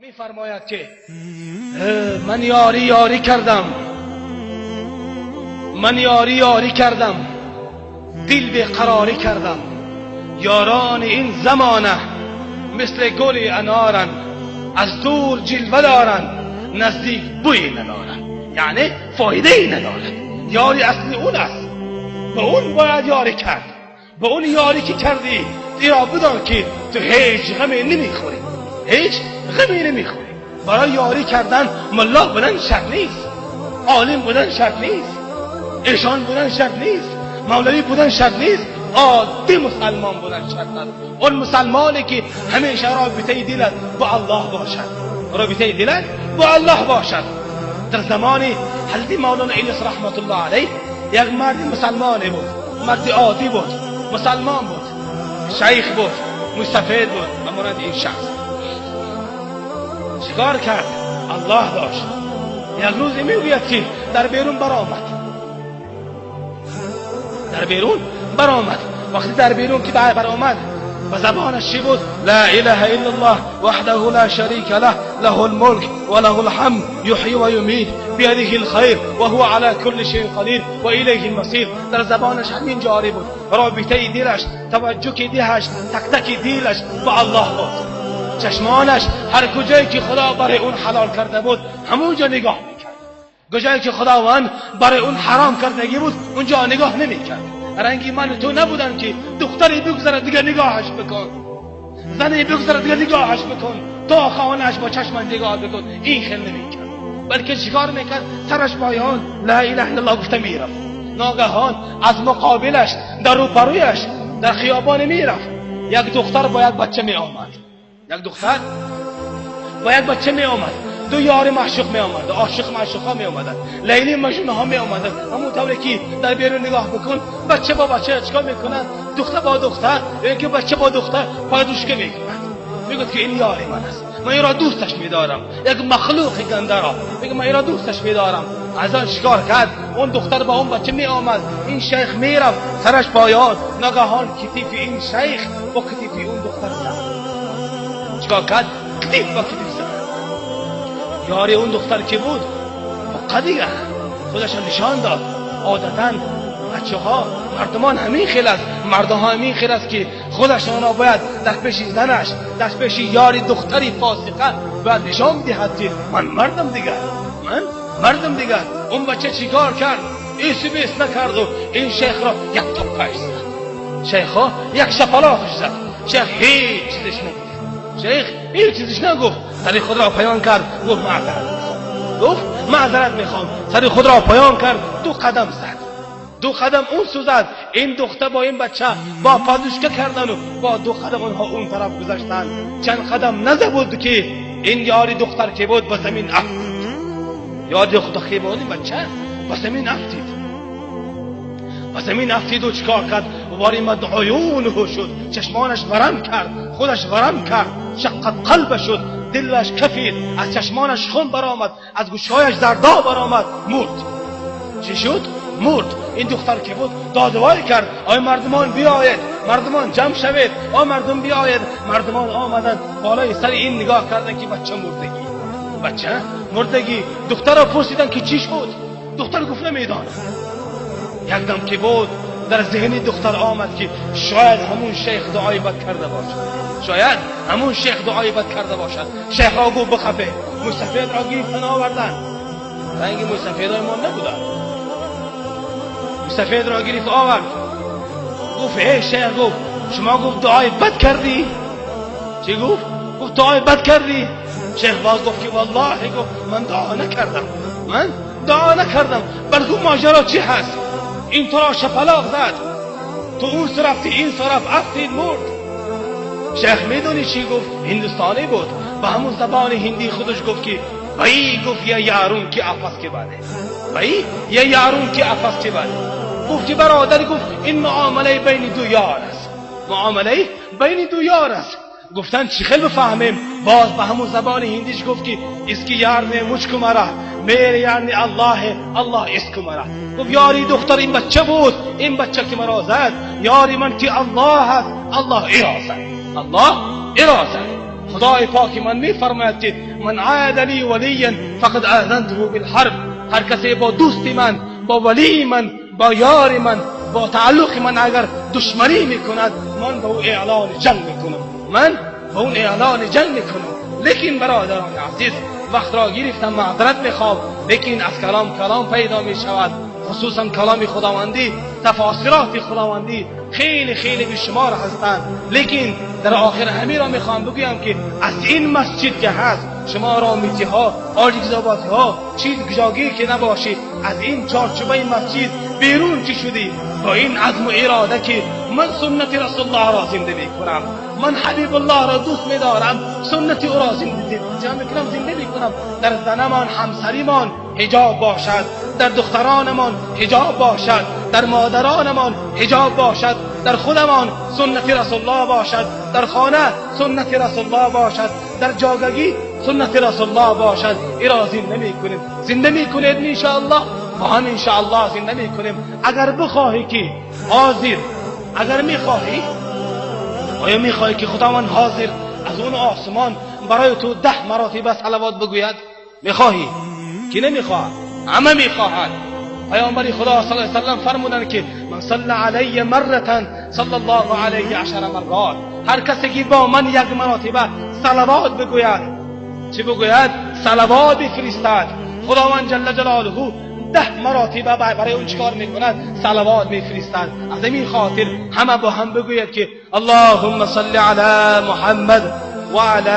میفرماید که من یاری یاری کردم، من یاری یاری کردم، دل به قراری کردم. یاران این زمانه مثل گل انارن، از دور جلوه دارن، نزدیک بوی ندارن، یعنی فایده ای ندارد. یاری اصلی اون است، به اون باید یاری کرد. به اون یاری که کردی ایرا بدان که تو هیچ غمی نمیخوری، هیچ غمی نمیخوری. برای یاری کردن ملا بودن شرط نیست، عالم بودن شرط نیست، ایشان بودن شرط نیست، مولوی بودن شرط نیست، عادی مسلمان بودن شرط است. اون مسلمانی که همیشه رابطه دلت با الله باشد، رابطه دلت با الله باشد. در زمان حضرت مولانا الیاس رحمت الله علیه یک مرد مسلمانی بود، مرد عادی بود، مسلمان بود، شیخ بود، مستفید بود. امانت این شخص چیکار کرد؟ الله داشت. یک روز میگوید که در بیرون برآمد، در بیرون برآمد. وقتی در بیرون که برآمد و زبانش چی بود؟ لا اله الا الله وحده لا شریک له له الملک و له الحمد یحیی و یمیت بیده الخیر و هو على كل شیء قدیر و الیه المصیر. در زبانش همین جاری بود. رابطه دلش، توجه دهش، تک تک دلش با الله بود. چشمانش هر کجایی که خدا برای اون حلال کرده بود همونجا نگاه میکرد، کجایی که خداوند برای اون حرام کردگی بود اونجا نگاه نمیکرد. رنگی من تو نبودن که دختری بگذره دیگه نگاهش بکن، زنی بگذره دیگه نگاهش بکن، تا خانهش با چشم نگاه بکن. این خیلی نمیکرد، بلکه چیکار میکرد؟ سرش پایان لا اله الا الله گفته میرفت. ناگهان از مقابلش در روبرویش در خیابان میرفت، یک دختر با یک بچه میآمد، یک دختر با یک بچه می آمد، دو یار معشوق می آمد، عاشق معشوق ها می آمدن، لیلی مجنون ها می آمدن. همون طوری که در بیرون نگاه بکن، بچه با بچه چیکار میکنن؟ دختر با دختر، یکی بچه با دختر پادوشکه میکنن. میگفت که این یار من است، من این را دوستش میدارم، یک مخلوق گنده را، میگه من این را دوستش میدارم. از آن چیکار کرد؟ اون دختر با اون بچه می آمد، این شیخ میرفت سرش پایان، ناگهان کتیف این شیخ با کتیف اون دختر زد. چیکار کرد؟ کتیف با کتیف زد. یاری اون دختر که بود فقط دیگه خودش نشان داد. عادتا بچه ها مردمان همین خیل است، مردها همین خیل است که خودشان را باید در پیش زنش، در پیش یاری دختری فاسقه باید نشان بدهد که من مردم دیگه، من مردم دیگه. اون بچه چیکار کرد؟ ایسی بیس نکرد و این شیخ را یک تپش زد، شیخ ها یک شپلاخش زد. شیخ هیچ چیزش نگفت، شیخ هیچ چیزش نگفت. سری خود را پایان کرد، گفت معذرت میخوام، گفت معذرت میخوام. سری خود را پایان کرد، دو قدم زد، دو قدم اون سو زد. این دختر با این بچه با پادوشکه کردن و با دو قدم اونها اون طرف گذشتن. چند قدم نزده بود که این یاری دختر که بود با زمین افتید. یاری دختر که بود این بچه با زمین افتید، با زمین افتید و چیکار کرد؟ وارمد عیونه شد، چشمانش ورم کرد، خودش ورم کرد، شقت قلب شد، دلش کفید، از چشمانش خون برآمد، از گوشهایش زردا برآمد، مرد. چی شد؟ مرد. این دختر که بود دادوای کرد، آی مردمان بیاید، مردمان جمع شوید، آی مردم بیاید. مردمان آمدند، بالای سر این نگاه کردند که بچه مردگی، بچه مردگی. دختر را پرسیدن که چی شد؟ دختر گفت نمیدانم. یک دم که بود در ذهن دختر آمد که شاید همون شیخ دعای بد کرده باشد، شاید همون شیخ دعای بد کرده باشد. شیخ را گفت بخفه، مستفید را گرفتن آوردن. رنگ مستفیدهای ما نبودن. مستفید را گرفت آورد، گفت ای شیخ، گفت شما گفت دعای بد کردی؟ چی گفت؟ گفت دعای بد کردی؟ شیخ باز گفت که والله، گفت من دعا نکردم، من دعا نکردم. بلکه ماجرا چی هست؟ این تو را شپلاق زد، تو اون رفتی این طرف افتید مرد. شیخ میدونی چی گفت؟ هندوستانی بود، با همون زبان هندی خودش گفت که بایی، گفت یه یارون که آفس که بله، بایی یه یارون که آفس که بله. گفت که برادر، گفت این معامله بین دو یار است، معامله بین دو یار است. گفتن چی خیلی بفهمیم؟ باز به همون زبان هندیش گفت که اسکی یار نه مچ مرا، میره یعنی الله، الله اسکو مرا. گفت یاری دختر این بچه بود، این بچه که مرا زد، یاری من که الله هست، الله ایرا زد، الله ایرا زد. خدای پاک من میفرماید که من عاد لی ولیا فقد آذنته بالحرب. هر کسی با دوست من، با ولی من، با یار من، با تعلق من اگر دشمنی میکند، من به او اعلان جنگ میکنم، من به اون اعلان جنگ میکنم. لیکن برادران عزیز، وقت را گرفتم، معذرت میخوام، لیکن از کلام کلام پیدا میشود، خصوصا کلام خداوندی، تفاسیرات خداوندی خیلی خیلی بیشمار هستند. لیکن در آخر همین را میخوام بگویم که از این مسجد که هست، شما رامیتی ها، آجیزآبادی ها، چیز گجاگی که نباشید، از این چارچوبه مسجد بیرون چی شدی با این عزم و اراده که من سنت رسول الله را زنده میکنم، من حبیب الله را دوست میدارم، سنت او را زنده میکنم، زنده میکنم. در زنمان، همسریمان حجاب باشد، در دخترانمان حجاب باشد، در مادرانمان حجاب باشد، در خودمان سنت رسول الله باشد، در خانه سنت رسول الله باشد، در جاگگی سنت رسول الله باشد. ای را زنده میکنیم، زنده میکنید انشاءالله، ما هم انشاءالله زنده میکنیم. اگر بخواهی که حاضر، اگر میخواهی، آیا میخواهی که خداوند حاضر از اون آسمان برای تو 10 مراتب صلوات بگوید؟ میخواهی؟ که نمیخواهد، همه میخواهد. پیامبر خدا صلی الله علیه وسلم فرمودند که من صلی علی مرة صلی الله علیه 10 مرات. هر کسی که با من یک مراتبه صلوات بگوید، چی بگوید؟ صلوات بفرستد، خداوند جل جلاله 10 مراتبه برای اون چیکار میکند؟ صلوات میفرستد. از این خاطر همه با هم بگوید که اللهم صل علی محمد وعلى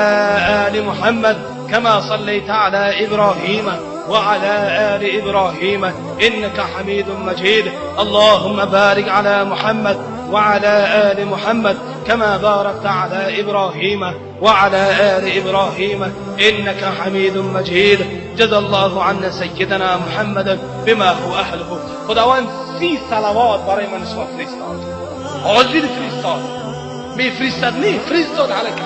آل محمد كما صليت على إبراهيم وعلى آل إبراهيم إنك حميد مجيد. اللهم بارك على محمد وعلى آل محمد كما باركت على إبراهيم وعلى آل إبراهيم إنك حميد مجيد. جزا الله عنا سيدنا محمد بما هو أهله. خداوند 30 صلوات برای من شما فرستاد، حاضر فرستاد، میفرستد، نه فرستاد علیک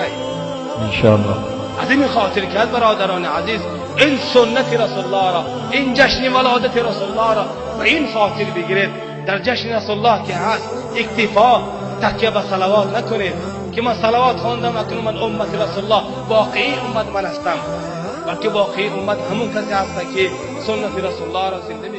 انشاءالله. از این خاطر که برادران عزیز، این سنت رسول الله را، این جشن ولادت رسول الله را به این خاطر بگیرید. در جشن رسول الله که هست اکتفا تکیه به صلوات نکنید که من صلوات خواندم اکنون من امت رسول الله، واقعی امت من هستم، بلکه واقعی امت همون کسی هست که سنت رسول الله را زنده